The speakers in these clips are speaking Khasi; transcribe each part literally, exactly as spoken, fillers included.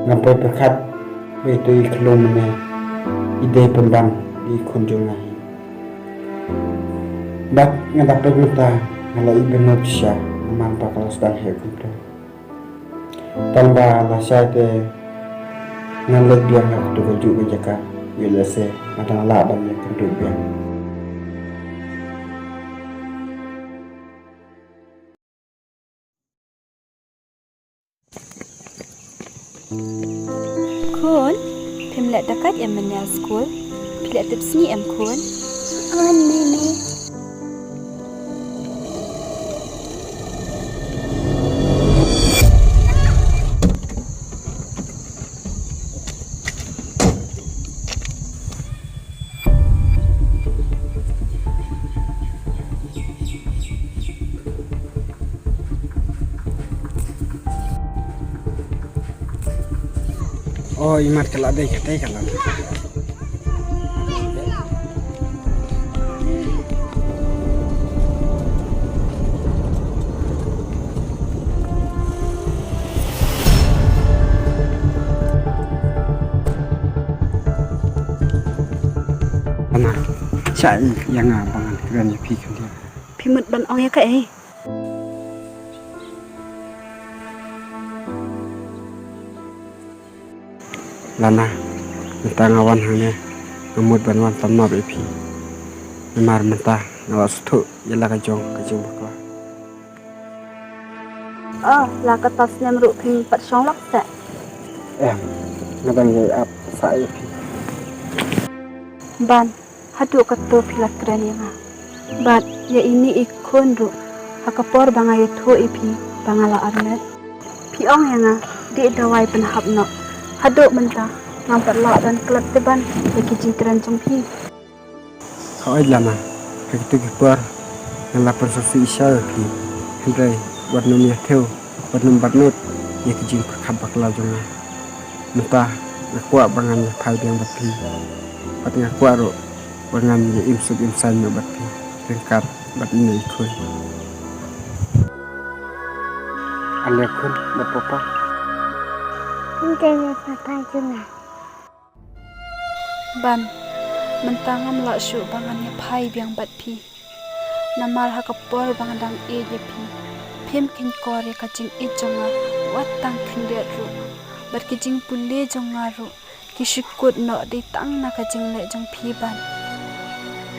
Nga poi pyrkhat ba ito i khlum mynne i dei pynban i khun jong nga hi. Bad nga da peit mynta nga la i bynnud shisha namar ba ka la sdang heh kumto. Tang ba la shai te ngan leit biang ha kato ka juh ka jaka, ïoh lehse nga dang lah ban ïakynduh biang. Khun, phim leh dakaid em mynne ha skul? Phi leh tipsngi em khun? On mimi. O, imat ka la dei ka dei ka la. Ana, shah ïa nga ba ngan kren ïa phi khyndiat. Phi mut ban ong ïa kaei? Lana, mynta nga wan hangne, nga mut ban wan tam map ïa phi. Namar mynta nga la sngewthuh ïa la ka jong ka jingbakla. Oh, la ka ta snem ruh phim pat shong lok seh? Em, nga dang ïai ap sah ïa phi. Ban, haduh katto phi la kren ïa nga. Bad ïa ine i khun ruh, ha ka por ba nga ïathuh ïa phi ba nga la armet, phi ong ïa nga, dih dawai pynhap noh. Haduh mynta ngam pat lah ban klet te ban ïa ki jingkren jong phi. Hooid Lana, ha kito ki por nga la pynsngewsih shisha ïa phi. Hynrei wat nym ïa thew, wat nym bat nud ïa ki jingpyrkhat bakla jong nga. Mynta nga kwah ba ngan ïa phai biang bad phi. Bad nga kwah ruh ba ngan ïa im suk im saiñ noh bad phi ryngkat bad ine i khun. Ale khun bad papa. Ym dei papa jong nga. Ban, mynta ngam lah shuh ba ngan ïa phai biang bad phi. Namar ha ka por ba nga dang ïeit ïa phi, phim kheiñ kor ïa ka jingïeit jong nga wat tang khyndiat ruh. Bad ki jingpule jong nga ruh ki shu kut noh dei tang na ka jingleh jong phi Ban.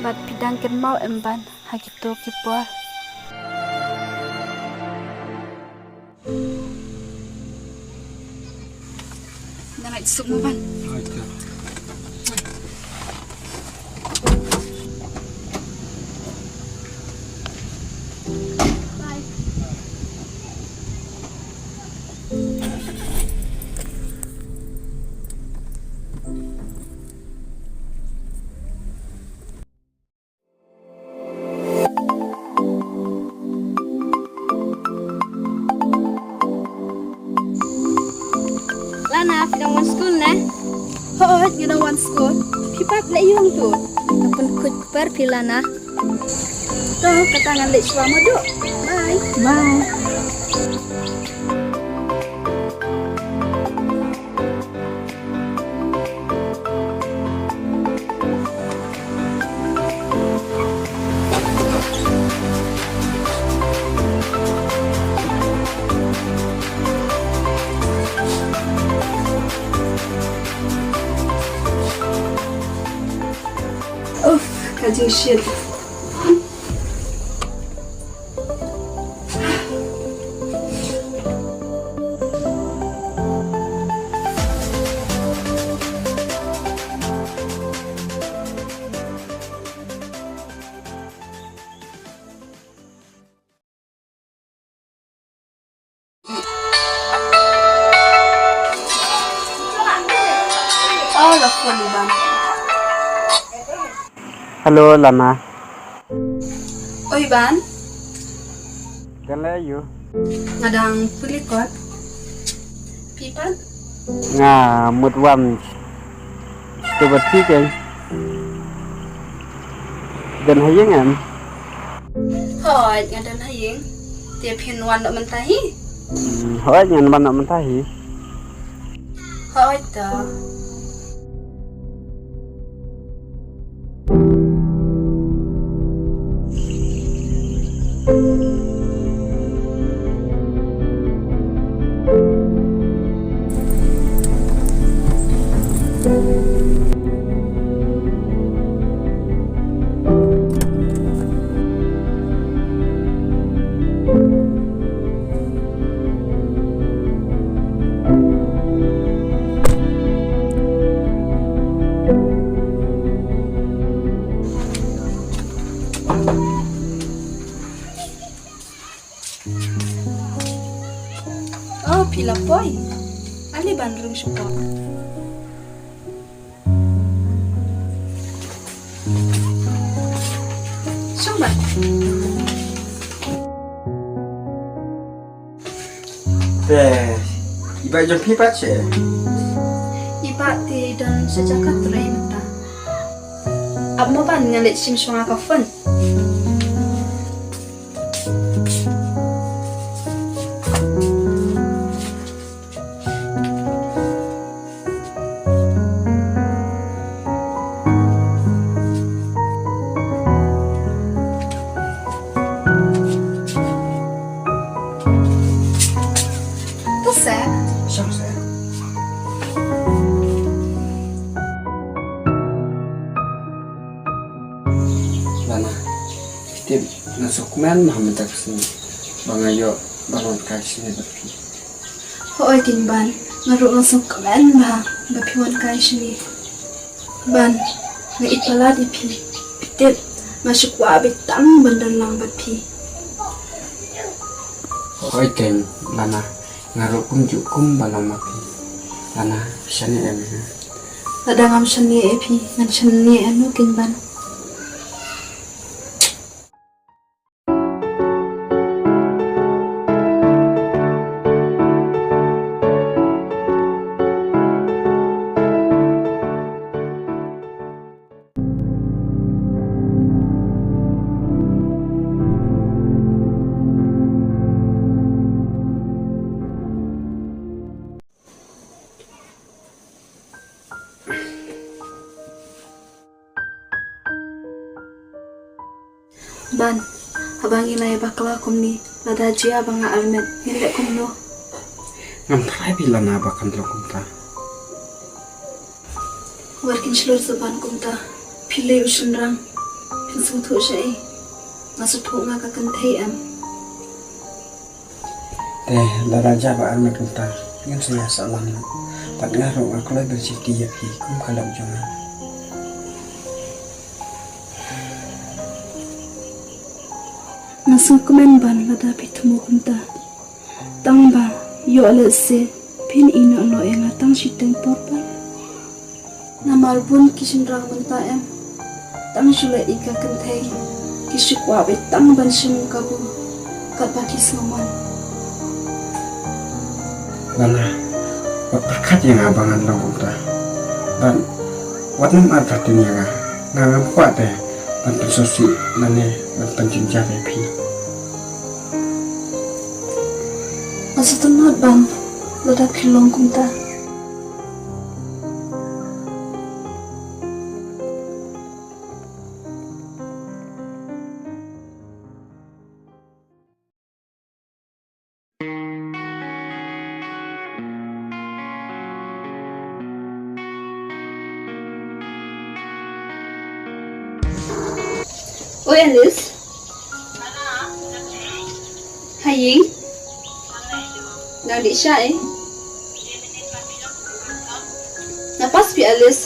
Bad phi dang kynmaw em Ban, ha kito ki por. Nga leit suk mo Ban. Lana, phi dang wan skul ne? Hooid, nga dang wan skul. Phi pat leh aïu hangto? Nga pynkhuid kper phi Lana. To, kata ngan leit shuwa mo Duh. Bye. Bye. Uff, ka jingshit. Oh, la phone i Ban. Hello, Lana. Oi, Ban. Dang leh aïu? Nga dang pule kot. Phi pat? Nga mut wan. Te bad phi keiñ. Don ha ïing em? Hooid, nga don ha ïing. Te phin wan noh mynta hi? Hmm, hooid, ngan wan noh mynta hi. Hooid te. Oh, phi la poi. Ale ban rung shapoh. Shong bad. Te, i bah jong phi pat she? I bah te don sha jaka trei mynta. Ap mo ban, ngan leit shim shuwa ka phone. To seh. Shong seh. Lana, phi tip, nga sngewkmen ha mynta ka sngi ba nga ïoh ban wan kai shane bad phi. Hooid keiñ Ban, nga ruh nga sngewkmen bha ba phi wan kai shane. Ban, nga ïeit palat ïa phi. Phi tip, nga shu kwah beit tang ban don lang bad phi. Hooid keiñ Lana, nga ruh kumjuh kumba long ma phi. Lana, phi shaniah ïa nga? Lada ngam shaniah ïa phi, ngan shaniah ïano keiñ Ban? Ban, haba ngi la ïa bakla kumne, lada jia ba nga armet, ngin leh kumno? Ngam tharai bha Lana ba kan long kumta. Wat kin shlur sa Ban kumta, phi lei u shynrang, phin sngewthuh shaei? Nga sngewthuh nga ka kynthei em. Te lada jia ba armet kumta, ngin sa ïa sah lang noh. Bad nga ruh nga kloi ban sngewthuh ïa phi kum ka lok jong nga. Nga sngewkmen Ban lada phi thmu kumta. Tang ba ïoh lehse phin ïehnoh noh ïa nga tang shiteng por Ban. Namar bun ki shynrang mynta em, tang shu leh ïa ka kynthei, ki shu kwah beit tang ban shim kabu katba ki sngewmon. Lana, wat pyrkhat ïa nga ba ngan long kumta. Bad wat nym artatien ïa nga. Nga ngam kwah te ban pynsngewsih lane ban pynjynjar ïa phi. Nga sngewtynnat Ban lada phi long kumta. Oi Alice. Haei? Dang dih shai. Nga pass phi Alice,